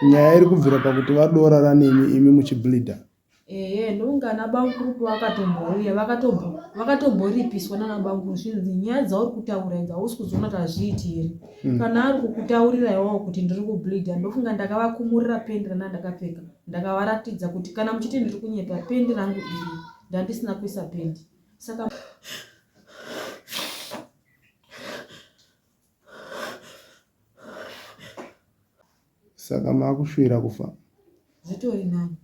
Nyaya iri kubvira pakuti vadorara nemi imi muchibleeder. Ehe ndokunge ana bamkuru pavakatombouya vakatomboripiswa nana bamkuru zvinzi nyaya dzauri kutaura idzi hausi kudziona kuti hazviiti here mm. kana ari kukutaurira iwawo kuti ndiri kubleeder ndofunga ndakavakumurira pendi rana ndakapfeka ndakavaratidza kuti kana muchiti ndiri kunyepa pendi rangu iri ndandisina kuisa pendi saka Saka makushuwira kufa? Zvitori nani.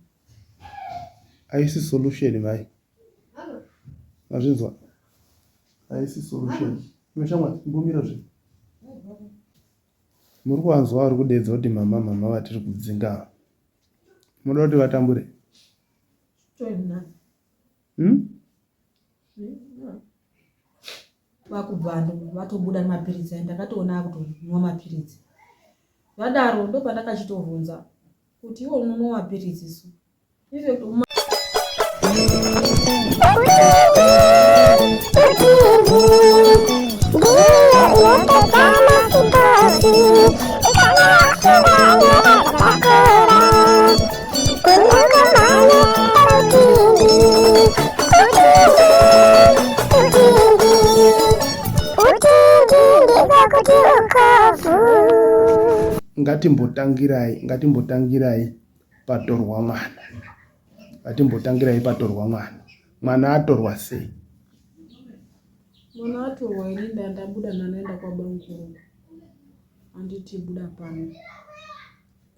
Haisi solution mai. Mazvinzwa? Haisi solution. Iwe shamwari, imbomira zve. Muri kuvanzwa vari kudeedza kuti mama mama vatiri kudzinga ava. Munoda kuti vatambure? Zvitori nani. Hmm? Vakubva vatobuda nemapiritsi aya ndakatoona akutonwa mapiritsi. Zvadaro ndopandakachitovhunza kuti iwe unonwa mapiritsi su. Infact Ngatimbotangirai ngatimbotangirai patorwa mwana ngatimbotangirai patorwa mwana mwana atorwa sei mwana atorwa ini ndandabuda ndanaenda kwabamukuru anditi buda pano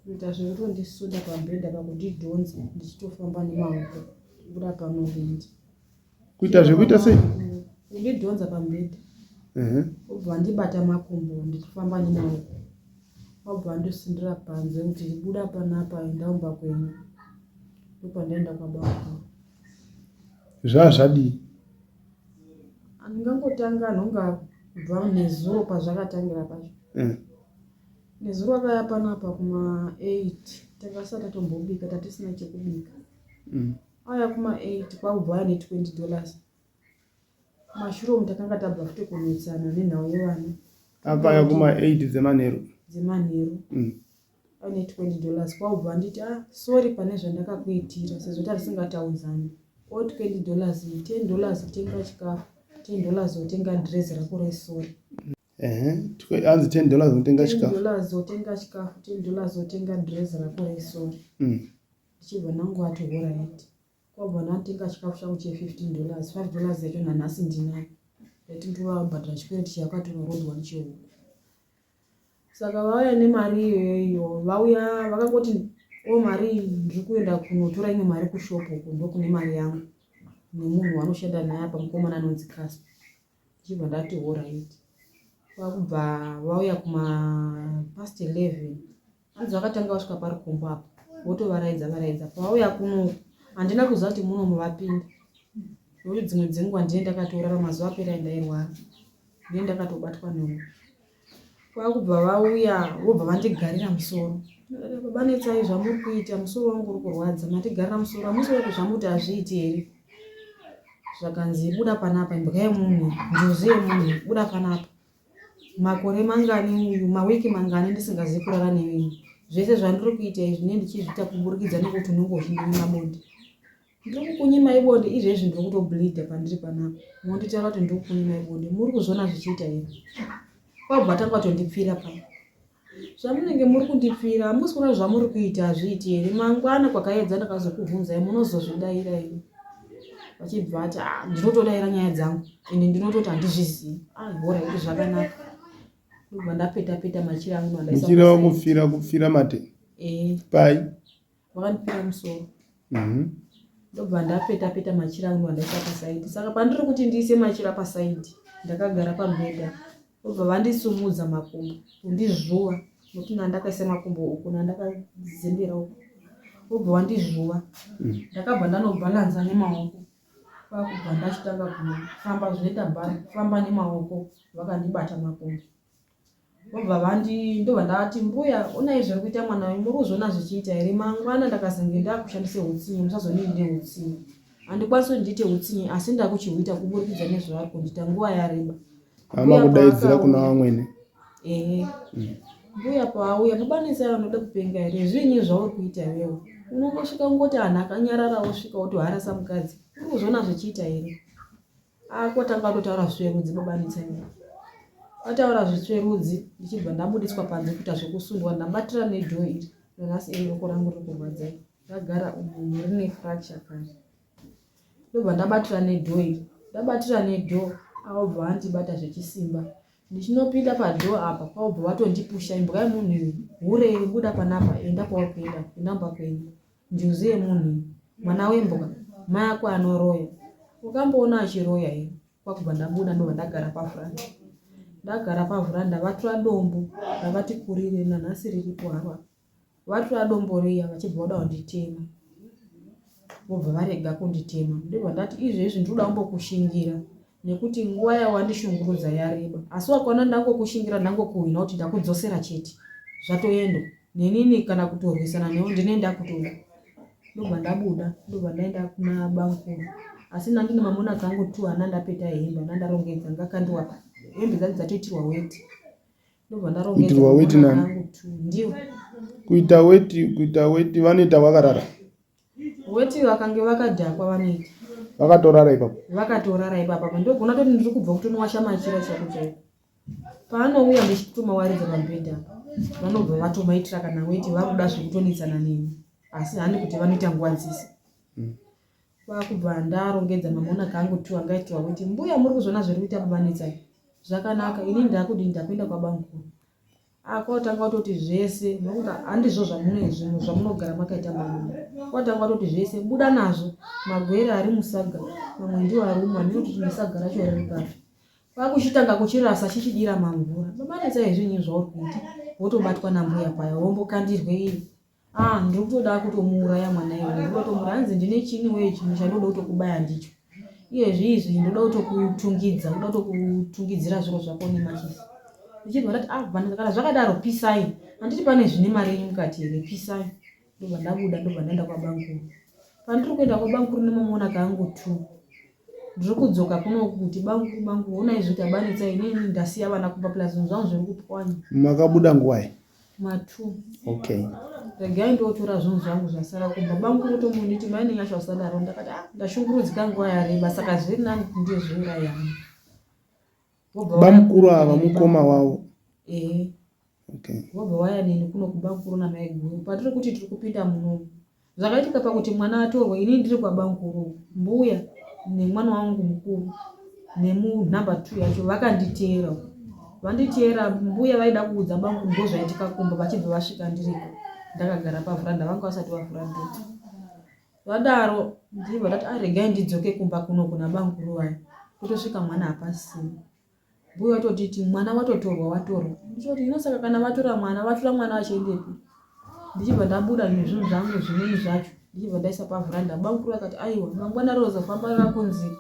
Kuita zvekutondisunda pabhedha pakundidhonza ndichitofamba nemaoko kubuda pano rindi. Kuita zvekuita sei? Kundidhonza pamubhedha. Obva andibata makumbo ndichifamba nemaoko. Obva andisundira panze kuti buda panapa enda kumba kwenyu. Ndopandaenda kwabamukuru. Zvaa zvadii? Andingangotanga nhonga kubva nezuro pazvakatangira pacho. Mm. Nezuro akaya panapa kuma 8 tanga tisati tatombobika tatisina chekubika. Mm. Auya kuma 8 kwakubva auya ne 20 dollars. Mashure umu takanga tabva futi kunetsana nenhau yevana. Akauya kuma 8 dzemanheru. Dzemanheru. Mm. Aine 20 dollars kwakubva anditi ah sorry pane zvandakakuitira sezvo tatisingatauzani. O 20 dollars 10 dollars kutenga chikafu 10 dollars wotenga dress rako resori. Ehe, hanzi 10 dollars unotenga chikafu. 10 dollars wotenga chikafu, 10 dollars wotenga dress rako resori. Mm. Ndichibva nangu ati horaiti. Kwabva ndatenga chikafu changu che 15 dollars, 5 dollars yacho nanhasi ndinayo. Ndaiti ndovabhadhara chikwereti chayakatora road one chehuku. Saka vauya nemari iyoyo iyo, vauya vakangoti o mari ndiri kuenda kunotora imwe mari kushop uku ndokune mari yangu nemunhu wanoshanda naye apa mukomana anonzi Casper. Ndichibva ndati horaiti. Kwakubva vauya kuma past 11 hanzi vakatanga vasvika parukombo apo votovaraidza varaidza pavauya kuno handina kuziva kuti muno muvapinda nokuti dzimwe dzenguva ndine ndakatorara mazuva apera ndairwara ndine ndakatobatwa newo Kwakubva vauya vobva vandigarira musoro. Baba Netsai zvamuri kuita musoro wangu uri kurwadza mandigarira musoro hamusi uri kuzvamuti hazviiti here? Zvakanzi buda panapa imbwa yemunhu njuzu yemunhu buda panapa. Makore mangani uyu mawiki mangani ndisingazivi kurara newe zvese zvandiri kuita izvi ndinenge ndichizviita kuburikidza nekuti unenge uchindinyima bonde. Ndiri kukunyimai bonde izvezvi ndiri kutobleeder pandiri panapa. Monditaura kuti ndiri kukunyimai bonde. Muri kuzviona zvichiita here? Kwabva atanga kutondipfira paya. Zvamunenge muri kundipfira hamusi kuona zvamuri kuita hazviiti here? Mangwana kwakaedza ndakazokubvunzai munozozvidaira imi. Vachibva vati ah, ndinotodaira nyaya dzangu ende ndinototi handizvizivi. Ah, hora kuti zvakanaka. Ndobva ndapeta peta machira angu ndandaisa. Muchira wakupfira kupfira mate. Eh. Pai. Vakandipira musoro mhm. ndobva ndapeta peta machira angu andaisa pasaidi saka pandiri kuti ndiise machira pasaidi ndakagara pamubhedha vobva vandisumudza makumbo kundizvuva nokuti nandakaisa makumbo uku nandakazembera uku vobva vandizvuva mm. ndakabva ndanobhalanza nemaoko kwakubva ndachitanga kufamba zvinoita kufamba nemaoko vakandibata makumbo Vobva vandi ndobva ndavati mbuya onai zviri kuita mwana wenyu muri kuzviona zvichiita here mangwana ndakazenge ndakushandisa hutsinye musazonii ndine hutsinye handikwanisi kuti ndiite hutsinye asi ndakuchihuita kuburikidza nezvavari kundiita nguva yareba Hama kudaidzira kuna vamwene. Ehe. Mm. Mbuya paauya baba Netsai vanoda kupenga here zviinyi zvauri kuita iwewe unongosvika kungoti anhu akanyarara wosvika wotoharasa mukadzi uri kuzviona zvichiita here akotanga kutotaura zvitsverudzi baba Netsai ataura zvitsverudzi ndichibva ndabudiswa panze kuita zvekusundwa ndabatira nedhoo iri nanhasi iri roko rangu riri kurwadza ragara umu rine fracture kare ndobva ndabatira nedhoo iri ndabatira nedhoo aobva andibata zvechisimba Ndichinopinda padoor apa kwakubva vatondipusha imbwa yemunhu iyi hure iri buda panapa enda kwauri kuenda enda kumba kwenyu njuzu yemunhu iyi mwana wembwa mai ako anoroya ukamboona achiroya here kwakubva ndabuda ndobva ndagara pavhuranda ndagara pavhuranda vatora dombo ravati kurire nanhasi riripo haro apa Vatora dombo riya vachibva voda kunditema vobva varega kunditema ndobva ndati izvezvi ndinoda kumbokushingira nekuti nguva yawandishungurudza yareba asi wakaona ndangokushingira ndangokuhwina kuti ndakudzosera chete zvatoendwa nenini kana kutorwisana newe ndine ndakutoda ndobva ndabuda ndobva ndaenda kuna bamkuru asi nandine mamona kangu tu ana ndapeta hembe ana ndarongedza ngakandiwa hembe dzacho dzatoitirwa weti Kuitirwa weti nani? Kuita weti, kuita weti vanoita vakarara. Weti vakange vakadhakwa vanoita. Vakatorara ipapo. Vakatorara ipapo apa ndogona toti ndiri kubva kutonowasha machira chako chaiko. Paanouya ndichitomawaridza pamubhedha apa. Vanobva vatomaitira kana weti vakuda zvekutonetsana neni. Asi handi kuti vanoita nguva dzese. Kwakubva ndarongedza mamona kangu tu angaitirwa kuti mbuya muri kuzviona zviri kuita baba Netsai zvakanaka ini ndakudii ndakuenda kwabamukuru akwatanga kutoti zvese nokuti handizvo zvamunezvimwe zvamunogara makaita mamuno kwatanga kutoti zvese buda nazvo magwere ari musaga mamwe ndiwo ari umu handinoti kuti nesaga racho riri papi kwakuchitanga kuchirasa chichidira mamvura baba Netsai zvinyi zvauri kuita wotobatwa nambuya paya wombokandirwe iyi Ah, ndiri kutoda kutomuuraya mwana iwe. Ndiri kuda kutomuuraya hanzi ndine chini wee chinhu chandoda kutokubaya ndicho. Iyezvi izvi ndoda kutokutungidza, ndoda kutokutungidzira zviro zvako nemachisi. Ndichibva ndati ah, bana kana zvakadaro pisai. Handiti pane zvine mari yenyu mukati here, pisai. Ndobva ndabuda ndobva ndaenda kwabankuru. Pandiri kuenda kwabankuru nemamona kangu tu. Ndiri kudzoka kuno kuti bankuru bankuru honai zvekuti abanetsa inini ndasiya vana kumba plus zvinhu zvangu zviri kupwanya. Makabuda nguwai? Ma2. Okay. Regai ndotora zvinhu zvangu zvasara kumba. Bamukuru tomunditi mai Nenyasha usadaro. Ndakati ah ndashungurudzika nguva yareba saka zviri nani kuti ndizviuraye hangu. Bamukuru ava mukoma wavo. Eh. Okay. Vobva vaya neni kuno kubamukuru namaiguru. Patiri kuti tiri kupinda munomu. Zvakaitika pakuti mwana atorwe ini ndiri kwabamukuru mbuya nemwana wangu mukuru nemunumber two yacho vakanditeera vanditeera mbuya vaida kuudza bamukuru ndozvaitika kumba vachibva vasvika ndiriko ndakagara pavhuranda vanga vasati vavhura door vadaro ndibva ndati aregai ah, ndidzoke kumba kuno kuna bamukuru vaya kutosvika mwana hapasina Mbuya watotiti mwana watotorwa watorwa. Ndichoti hino saka kana vatora mwana vatora mwana vachiendepi? Ndichibva ndabuda nezvinhu zvangu zvimweni zvacho ndichibva ndaisa pavhuranda. Bamukuru akati aiwa mangwana rozofamba rakunzi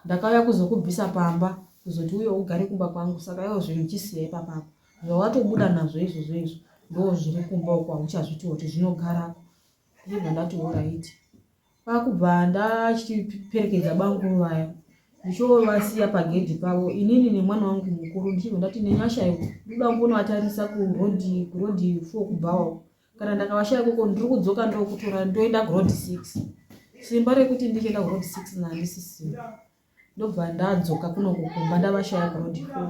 ndakauya kuzokubvisa pamba kuzoti uye ugare kumba kwangu saka iwo zvinhu chisiya ipapapo zvawatobuda nazvo izvozvo izvo ndo zviri kumba uko hauchazviti kuti zvinogarako ndichibva ndati horaiti Kwakubva ndachiperekedza bamukuru vaya ndichovasiya pagedhi pavo inini nemwana wangu mukuru ndichibva ndati nenyasha iwe ndoda kumbonovatarisa kuroad kuroad four kubhawa uko kana ndakavashaya ikoko ndiri kudzoka ndokutora ndoenda kuroad six simba rekuti ndichienda kuroad six nahandisisina ndobva ndadzoka kuno kukumba ndavashaya kuroad four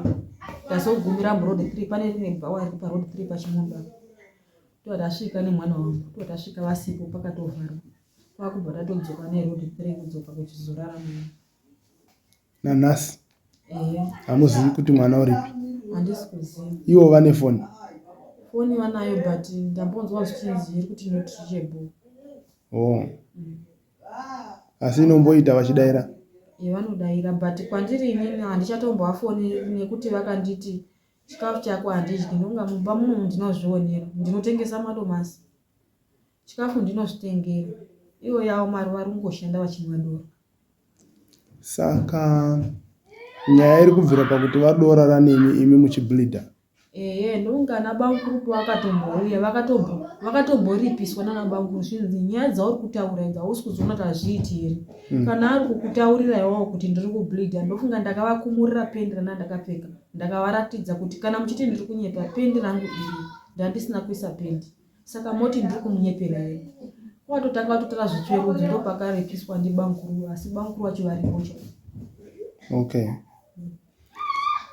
ndazogumira muroad three pane rimwe bhawa riri paroad three pachimombe apo Tobva tasvika nemwana wangu tobva tasvika vasipo pakatovharwa kwakubva tatodzoka neroad three kudzoka kuchizorara muno nanhasi hamuzivi kuti mwana uripi handisi kuziva ivo vane foni foni vanayo but ndambonzwa zvichinzi iri kuti not reachable oh. Asi inomboita vachidaira vanodaira but kwandiri inini handichatomboafoneri nekuti vakanditi Chikafu chako handidyi ndonga mumba muno ndinozvionera ndinotengesa madomasi chikafu ndinozvitengera ivo yavo mari vari kungoshanda vachinwa doro saka nyaya iri kubvira pakuti vadorara nemi imi muchibleeder ehe ndonga ana bamukuru pavakatombouya vakatomboripiswa nana bamukuru zvinzi nyaya dzauri kutaura idzi hausi kuzoona kuti hazviiti here mm. Kana ari kukutaurira iwawo kuti ndiri kubleeder ndofunga ndakavakumurira pendi rana ndakapfeka ndakavaratidza kuti kana muchiti ndiri kunyepa pendi rangu iri Ndandisina kuisa pendi. Saka moti ndiri kumunyepera here? Kwatotanga vatotora zvitsverudzo ndopakarepiswa ndibamkuru asi bamkuru vacho varipo chaivo. Okay.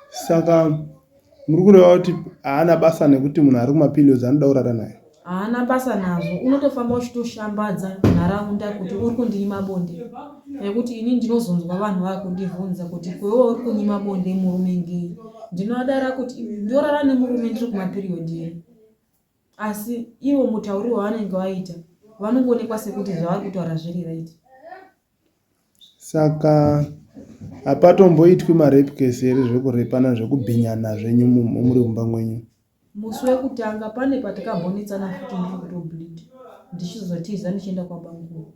Saka muri kureva kuti haana basa nekuti munhu ari kumapilios anoda kurara naye? Haana basa nazvo. Unotofamba uchitoshambadza nharaunda kuti uri kundinyima bonde. Nekuti ini ndinozonzwa vanhu vakundivhunza kuti kwewe uri kunyima bonde murume ngei? Ndinoadara kuti ndorara nemurume ndiri kumapiriod here? Asi ivo mutauriro wavanenge vaita vanongoonekwa sekuti zvavari kutaura zviri right. Saka hapatomboitwi marape case here zvekurepana zvekubhinyana zvenyu muri mumba mwenyu? Musi wekutanga pane patakambonetsana futi ndiri kutobleed ndichizotiza ndichienda kwabanguru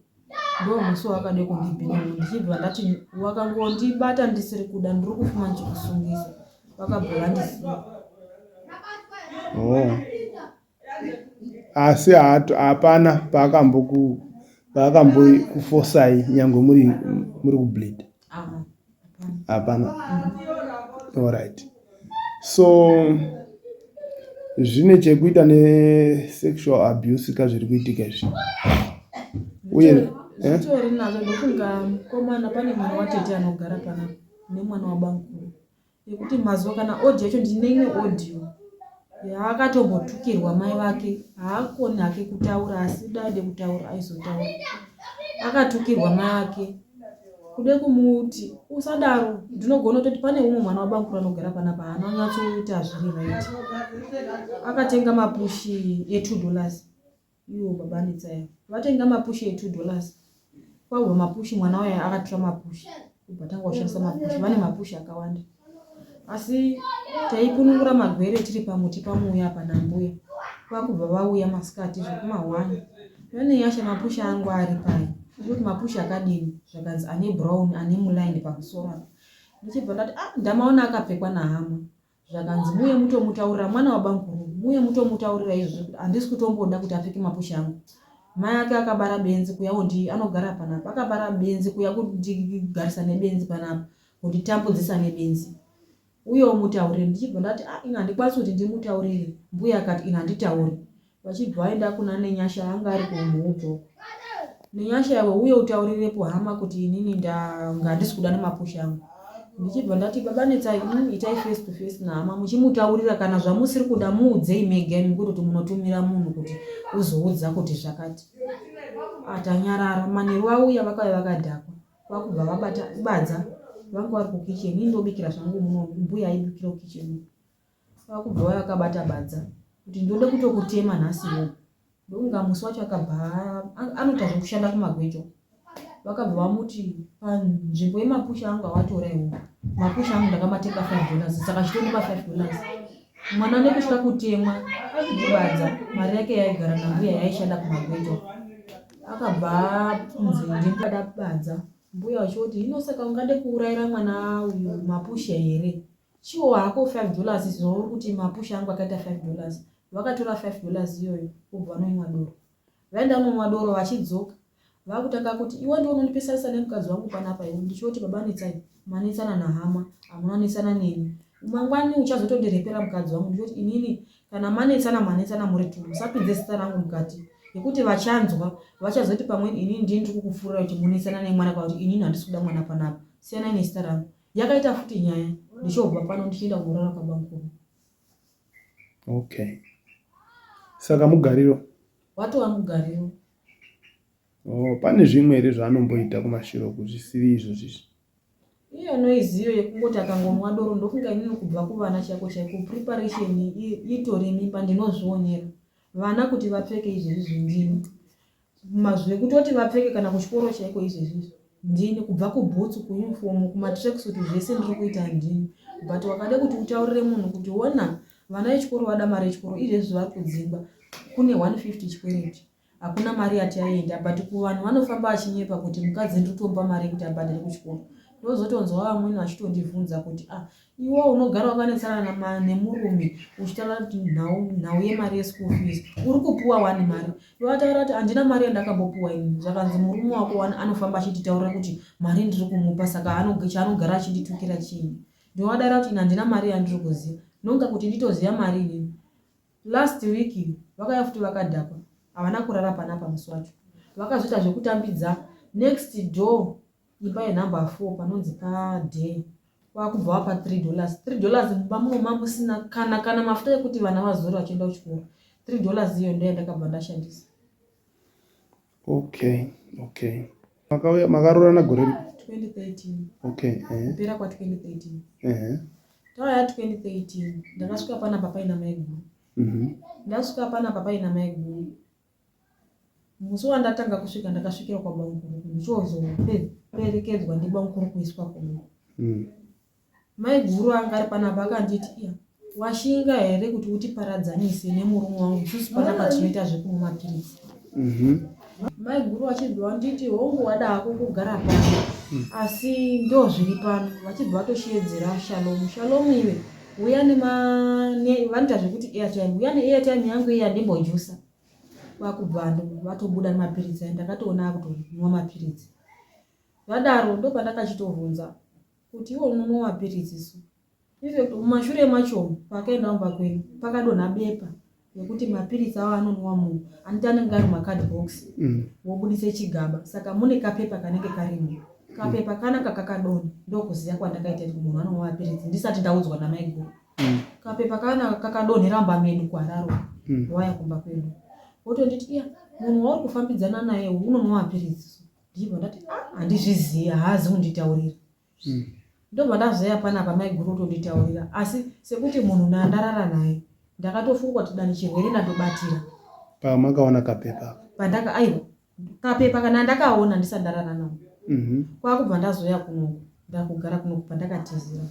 ndo musi wakade kundibhinya ndichibva ndati wakangondibata ndisiri kuda ndiri kufuma ndichikusungisa vakabva vandisiya. Oh. Asi hapana paakambokufosai nyangwe muri muri kubleed. Hapana. Alright. So zvine chekuita nesexual abuse ka zviri kuitika izvi. Uye eh? zvitori nazvo ndofunga mukomana pane mwana watete anogara panapa nemwana wabankuru. Nekuti mazuva kana audio yacho ndine imwe audio yaakatombotukirwa mai vake haakoni hake kutaura asi dade kutaura aizotaura akatukirwa mai ake kude kumuti usadaro ndinogona kutoti pane umwe mwana wabankuru anogara panapa haana kunyatsoita zviri right akatenga mapushi e2 dollars Iwo baba Netsai vatenga mapushi e 2 dollars kwabva mapushi mwana uya akatora mapushi kubva tanga kushandisa mapushi vane mapushi akawanda asi taipunungura magwere tiri pamuti pamuuya apa nambuya kwakubva vauya masikati zvekumahwani vane nyasha mapushi angu ari pai kuti mapushi akadini zvakanzi ane brown ane mulaini pamusoro apa ndichibva ndati ah ndamaona akapfekwa nahama Zvakanzi muye mutomutaurira mwana wabamkuru muye mutomutaurira izvozvo kuti handisi kutomboda kuti apfeke mapushi angu. Mai ake akabara benzi kuya ondi anogara panapa akabara benzi kuya kundigarisa nebenzi panapa kunditambudzisa nebenzi. Uye umutaurire ndichibva ndati ah ini handikwanisi kuti ndimutaurire mbuya akati ini handitauri. Vachibva vaenda kuna Nenyasha anga ari kumhuubva uko. Nenyasha iwe uye utaurirepo hama kuti inini ndanga handisi kuda nemapushi angu. Ndichibva ndati baba Netsai itai face to face nahama muchimutaurira kana zvamusiri kuda muudzei mega imi kwete kuti munotumira munhu kuti uzoudza kuti zvakati. Atanyarara manheru auya vakauya vakadhakwa kwakubva vabata badza vanga vari kukitchen ini ndobikira zvangu muno mbuya aibikira kukitchen Kwakubva vauya vakabata badza kuti ndode kutokutema nhasi iwewe. Ndokunga musi wacho akabva anoita zvekushanda kumagwejo. Vakabva vamuti panzvimbo yemapusha angu awatora iwewe. Mapusha angu ndakamatenga 5 dollars saka chitondipa 5 dollars. Mwana nekutya kutemwa nebadza mari yake yaigara nambuya yaishanda kumagwejo. Akabva anzi ndimubata badza. Mbuya vachoti hino saka ungade kuurayira mwana uyu mapusha here? Chiwo hako 5 dollars zvauri kuti mapushi angu akaita 5 dollars. Vakatora 5 dollars iyoyo vobva vanoinwa doro. Vaenda kunonwa doro vachidzoka vakutanga kuti iwe ndiwe unondipesanisa nemukadzi wangu panapa iwe ndichoti baba Netsai manetsana nahama hamuna netsana neni mangwani uchazotondirepera mukadzi wangu ndichoti inini kana manetsana manetsana muri tu musapinze zita rangu mukati yekuti vachanzwa vachazoti pamweni inini ndini ndiri kukupfuurira kuti munetsana nemwana kana kuti inini handisi kuda mwana panapa siyanai nezita rangu Yakaita futi nyaya ndichobva pano ndichienda kunorara kwabamkuru. Okay. Saka mugariro? Watova mugariro. Oh, pane zvimwe here zvaanomboita kumashure uku zvisiri izvo zvizvi? Iyo noiziyo yekungoti akangonwa doro ndofunga inini kubva kuvana chaiko chaiko preparation itori mimba ndinozvionera. Vana kuti vapfeke izvezvi ndini. Zvekutoti vapfeke kana kuchikoro chaiko izvezvi ndini kubva kubhutsu kuuniform kumatracksuit zvese ndiri kuita ndini but wakade kuti utaurire munhu kuti wona vana vechikoro vada mari yechikoro izvezvi vari kudzingwa kune 150 chikwereti hakuna mari yati yaenda but kuvanhu vanofamba vachinyepa kuti mukadzi ndiri kutomupa mari yekuti abhadhare kuchikoro ndozotonzwa vamweni vachitondibvunza kuti ah Iwe unogara wakanetsana nemurume uchitaura kuti nhau nhau yemari yeschool fees uri kupuwa wani mari ndovataura kuti handina mari yandakambopuwa ini zvakanzi murume wako wani anofamba achinditaurira kuti mari ndiri kumupa saka chaanogara achinditukira chii ndovadaira kuti ini handina mari yandiri kuziva nonga kuti nditoziva mari inini. Last week vakauya futi vakadhakwa havana kurara panapa musi wacho. Vakazoita zvekutambidza next door imba yenumber 4 panonzi paday kwakubva wapa 3 dollars 3 dollars mumba muno mamusina kana kana mafuta ekuti vana vazore vachienda kuchikoro 3 dollars iyo ndoya ndakabva ndashandisa. Okay, okay. Makauya makaroorana gore ripi? 2013. Okay, eh. Kupera kwa 2013. Eh. Tauya 2013 ndakasvika panapa paina maiguru. Ndasvika panapa paina maiguru. Musi wandatanga kusvika ndakasvikira kwa bamukuru ndichozoperekedzwa ndibamukuru kuiswa kuno. Maiguru anga ari panapa akanditi iya washinga here kuti utiparadzanise nemurume wangu isusu panapa tinoita zvekumwa mapiritsi. Maiguru vachibva vanditi hongu wada hako kugara pano asi ndo zviri pano vachibva vatosheedzera Shalom. Shalom iwe uya nema vanoita zvekuti airtime uya neairtime yangu iya ndimbojusa kwakubva vatobuda nemapiritsi aya ndakatoona akutonwa mapiritsi. Vadaro ndopandakachitovhunza kuti iwe unonwa mapiritsi su infact mumashure macho pakaenda kumba kwedu pakadonha bepa yekuti mapiritsi awo anonwa munhu anoti anenge ari macardbox wobudise chigaba saka mune kapepa kanenge karimo kapepa kanaka kakadonha ndokuziva kwandakaita kuti munhu anonwa mapiritsi ndisati ndaudzwa namaiguru kapepa kanaka kakadonhera mumba medu kuharare waya kumba kwedu wotonditi iya munhu wauri kufambidzana naye unonwa mapiritsi su ndichibva ndati ah handizvizivi haazi kunditaurira Ndobva ndazoya panapa maiguru otonditaurira asi sekuti munhu ndandarara naye ndakatofunga kuti dani chirwere ndatobatira. Pamakaona kapepa? Pandaka aiwa kapepa kana ndakaona ndisati ndarara navo. Kwakubva ndazoya kunoku ndakugara kunoku pandakatizira.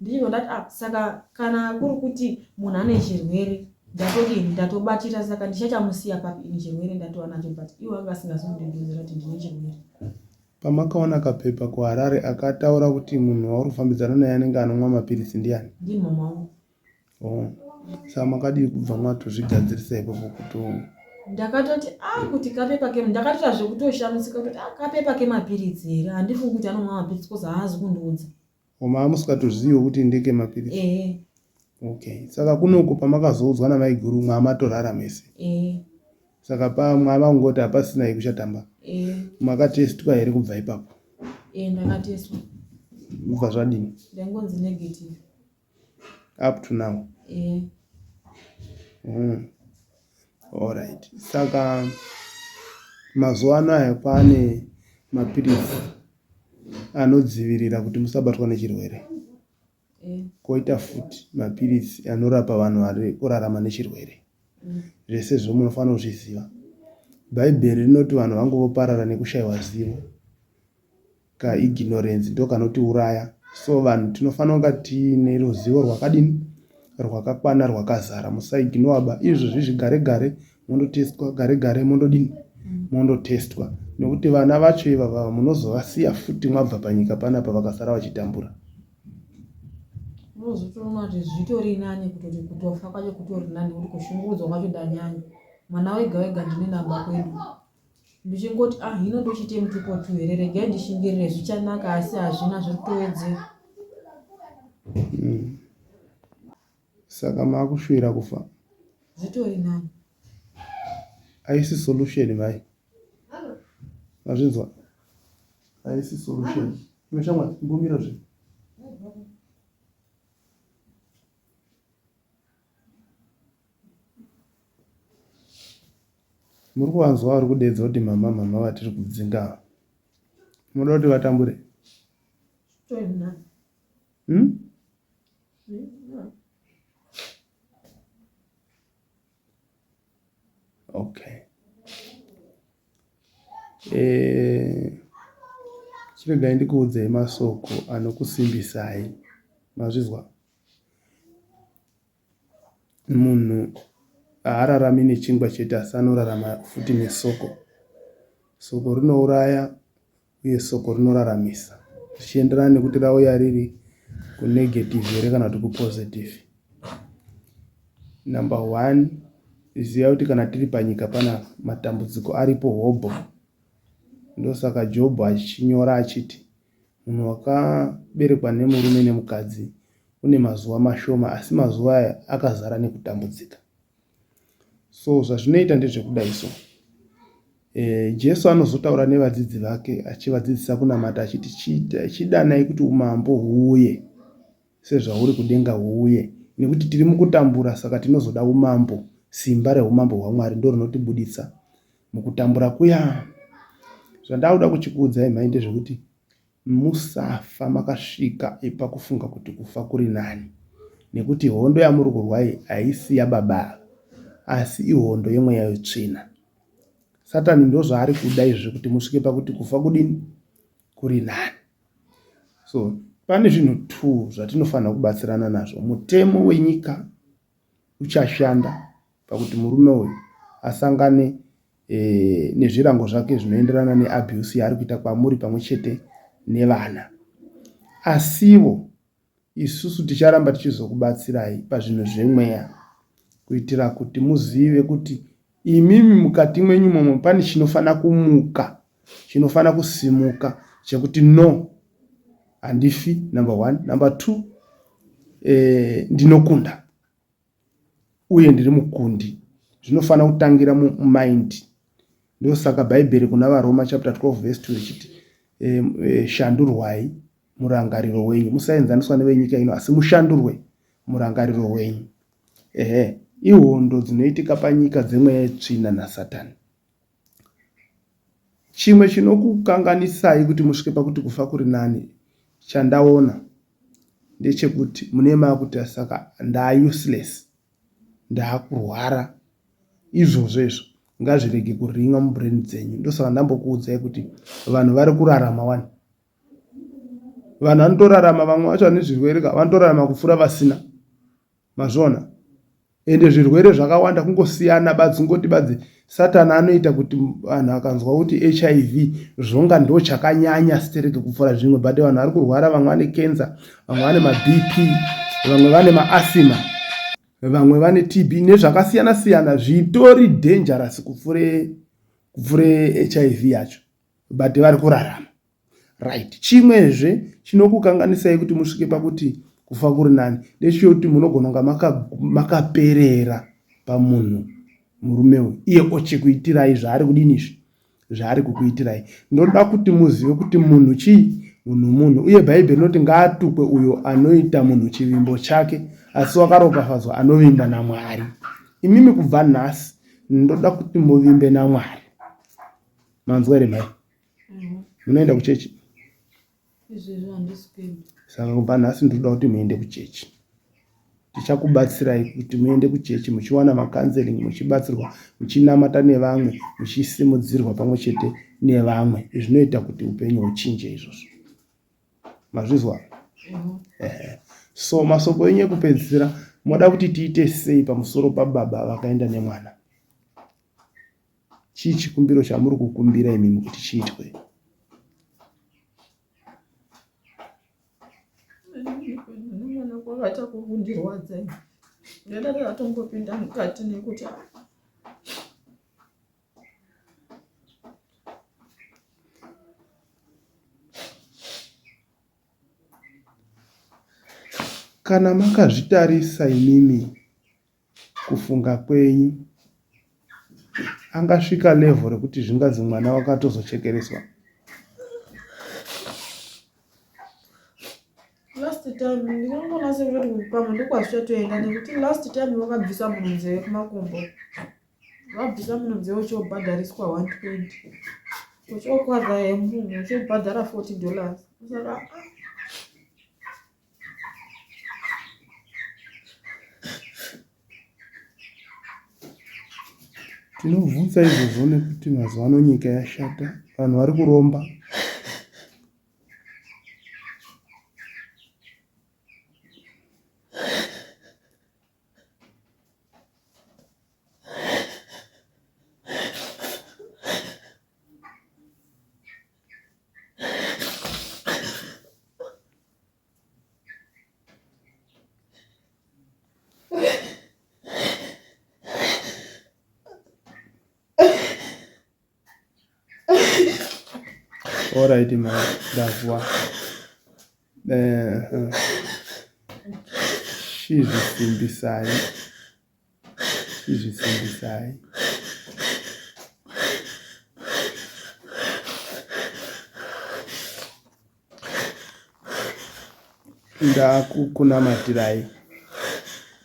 Ndichibva ndati ah saka kana kuri kuti munhu ane chirwere ndatodini ndatobatira saka ndichachamusiya papi ini chirwere ndatova nacho but iwo anga asingazi kundibvunzira kuti ndine chirwere. Pamakaona kapepa kuHarare akataura kuti munhu wauri kufambidzana naye anenge anomwa mapiritsi ndiani? Ndimama wangu. Oh. Saka makadii kubva mwatozvigadzirisa ipapo kuti Ndakatoti ah kuti kapepa ke ndakatoita zvekutoshamisika kuti ah kapepa kemapiritsi here handifungi kuti anomwa mapiritsi kozi haazi kundiudza. Mama musikatoziviwo kuti ndeke mapiritsi? Ehe. Okay. Saka kunoku pamakazoudzwa namaiguru mwamatorara mese. Ehe. Saka pa mwava kungoti hapasina yekuchatamba. Ehe. Makatestwa here kubva ipapo? Ehe ndakatestwa. Kubva zvadini? Ndangonzi negative. Up to now. Ehe. Alright. Saka mazuva anaya kwaane mapiritsi anodzivirira kuti musabatwa nechirwere. Koita futi mapiritsi anorapa vanhu vari kurarama nechirwere. Zvese izvo munofanira kuzviziva. Bhaibheri rinoti vanhu vangu voparara nekushaiwa zivo. Ka ignorance ndokanotiuraya. So vanhu tinofanira kunga tiine ruzivo rwakadini? Rwakakwana rwakazara. Musaignowa ba. Izvozvi izvi gare gare mondotestwa, gare gare mondodini? Mondotestwa. Nekuti vana vacho ivava munozovasiya futi mwabva panyika panapa vakasara vachitambura. Unozotoona kuti zvitori nani kutoti kutofa kwacho kutori nani nekuti kushungurudzwa kwacho ndanyanya. Mwana wega wega ndine namba kwedu. Ndichingoti ah hino ndochiite mutupo tu here regai ndishingirire zvichanaka asi hazvina zviri kutowedzera. Saka maakushuvira kufa? Zvitori nani. Haisi solution mai. Mazvinzwa? Haisi solution. Iwe shamwari, imbomira zve. Muri kuvanzwa vari kudeedza kuti mama mama vatiri kudzinga ava. Munoda kuti vatambure? Okay. Chiregai ndikuudzei masoko anokusimbisai. Mazvizwa? Munhu haararami nechingwa chete asi anorarama futi nesoko. Soko rinouraya uye soko rinoraramisa zvichienderana nekuti rauya riri kunegative here kana kuti kupositive. Number one, ziva kuti kana tiri panyika pana matambudziko aripo hobho. Ndosaka Jobho achinyora achiti munhu wakaberekwa nemurume nemukadzi une mazuva mashoma asi mazuva aya akazara nekutambudzika. So zvazvinoita ndezvekudai so. E, Jesu anozotaura nevadzidzi vake achivadzidzisa kunamata achiti chidanai kuti umambo huuye sezvauri kudenga huuye nekuti tiri mukutambura saka tinozoda umambo simba reumambo hwaMwari ndo rinotibuditsa mukutambura kuya. Zvandakuda kuchikuudzai mhai ndezvekuti Musafa makasvika pakufunga kuti kufa kuri nani nekuti hondo yamuri kurwa iyi haisi yababa ava asi ihondo yemweya yetsvina. Satani ndozvaari kuda izvi kuti musvike pakuti kufa kudini kuri nani. So pane zvinhu two zvatinofanira kubatsirana nazvo. Mutemo wenyika uchashanda pakuti murume uyu asangane e, nezvirango zvake zvinoenderana neabuse yaari kuita kwamuri pamwe chete nevana. Asiwo isusu ticharamba tichizokubatsirai pazvinhu zvemweya kuitira kuti muzive kuti imimi mukati mwenyu momo pane chinofanira kumuka chinofanira kusimuka chekuti no handifi number one number two eh, ndinokunda uye ndiri mukundi zvinofanira kutangira mumind ndosaka bhaibheri kuna varoma chapter 12 verse 2 richiti e, e, shandurwai murangariro wenyu musaenzaniswa nevenyika ino asi mushandurwe murangariro wenyu ehe ihondo dzinoitika panyika dzemweya yetsvina nasatani Chimwe chinokukanganisai kuti musvike pakuti kufa kuri nani chandaona ndechekuti mune makuti saka ndaa useless ndaakurwara izvozvo izvo ngazvirege kuringa mubrain dzenyu ndosaka ndambokuudzai kuti vanhu vari kurarama wani vanhu vanotorarama vamwe vacho vane zvirwere ka vanotorarama kupfuura vasina Mazviona? Ende zvirwere zvakawanda kungosiyana badzi kungoti badzi Satani anoita kuti vanhu akanzwa kuti HIV zvonga ndo chakanyanya stereke kupfuura zvimwe but vanhu vari kurwara vamwe vane cancer vamwe vane maBP vamwe vane maasima vamwe vane TB nezvakasiyana siyana zvitori dangerous kupfuure kupfuure HIV yacho but vari kurarama. Right. Chimwezve chinokukanganisai kuti musvike pakuti kufa kuri nani ndechekuti munogona kunga makaperera maka pamunhu murume uyu iye ochikuitirai zvaari kudini izvi zvaari kukuitirai ndoda kuti muzive kuti munhu chii munhu munhu uye bhaibheri rinoti ngaatukwe uyo anoita munhu chivimbo chake asi wakaropafadzwa anovimba namwari imimi kubva nhasi ndoda kuti muvimbe namwari manzwa here mhai Munoenda kuchechi? Izvezvi handisi kuenda. Saka kubva nhasi ndinoda kuti muende kuchechi. Tichakubatsirai kuti muende kuchechi muchiwana macounseling, muchibatsirwa, muchinamata nevamwe, muchisimudzirwa pamwe chete nevamwe. Zvinoita kuti upenyu huchinje izvozvo. Mazvizwa? Ehe. So masoko enyu ekupedzisira moda kuti tiite sei pamusoro pababa vakaenda nemwana? Chii chikumbiro chamuri kukumbira imimi kuti chiitwe? Mwana kwakaita kundirwadza ndada ndakatombopinda mukati nekuti Kana makazvitarisa imimi kufunga kwenyu angasvika level rekuti zvingazi mwana wakatozochekereswa last time ndinongoona sekuti pamwe ndokwazvichatoenda nekuti last time vakabvisa munhu nzeve kumakumbo vabvisa munhu nzeve uchiobhadhariswa 120 uchiokwadza hemunhu uchiobhadhara 40 dollars saka Tinobvunza izvozvo nekuti mazuva ano nyika yashata, vanhu vari kuromba. Alright, ma ndazwa. Eh, chizvisimbisai. Chizvisimbisai. Ndakukunamatirai.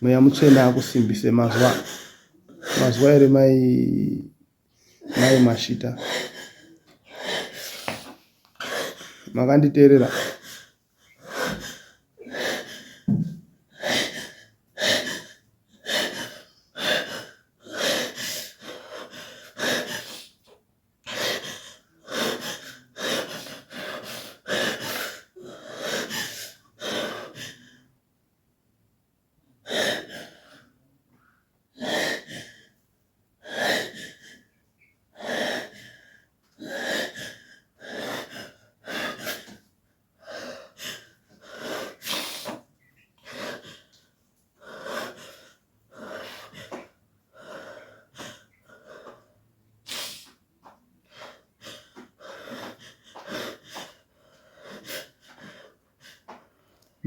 Mweya mutsvene akusimbise mazwa. Mazwa here mai mai Mashita? Makanditeerera?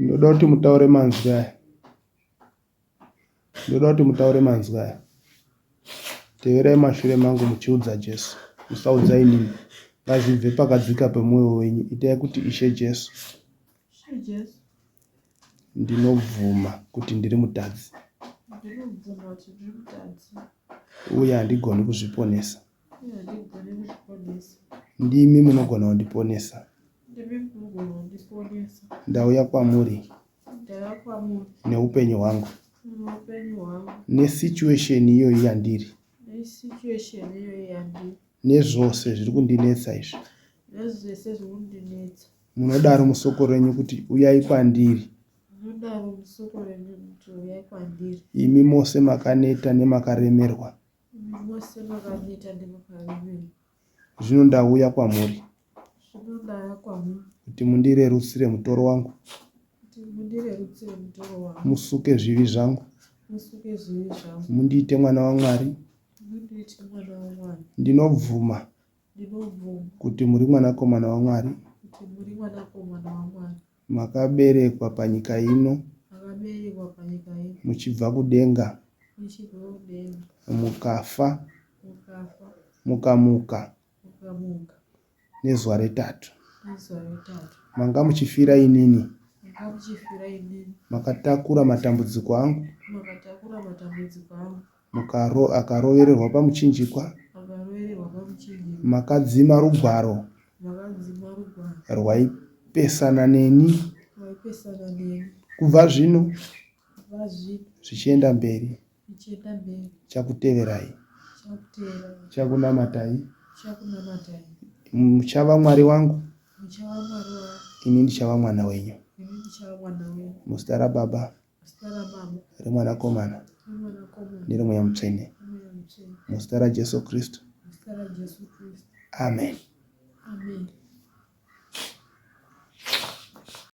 Ndoda kuti mutaure manzwi aya. Ndoda kuti mutaure manzwi aya. Teverai mashure mangu muchiudza Jesu. Musaudza inini. Ngazvibve pakadzika pemwoyo wenyu. Itai kuti Ishe Jesu. Ndinobvuma kuti ndiri mutadzi. Uye handigoni kuzviponesa. Ndimi munogona kundiponesa. Ndauya kwamuri neupenyu hwangu nesituation iyoyi yandiri nezvose zviri kundinetsa izvi. Munodaro musoko renyu kuti uyai kwandiri. Imi mose makaneta nemakaremerwa. Zvino ndauya kwamuri. Kuti mundirerutsire mutoro wangu. Musuke zvivi zvangu. Mundiite mwana waMwari. Ndinobvuma kuti muri mwanakomana waMwari. Makaberekwa panyika ino muchibva kudenga mukafa mukamuka nezuva retatu. Manga muchifira inini. Makatakura matambudziko angu akarovererwa pamuchinjikwa. Makadzima rugwaro rwaipesana neni kubva zvino zvichienda mberi chakuteverai chakunamatai muchava Mwari wangu ini ndichava mwana wenyu muzita raBaba reMwanakomana nereMweya Mutsvene muzita raJesu Kristu amen.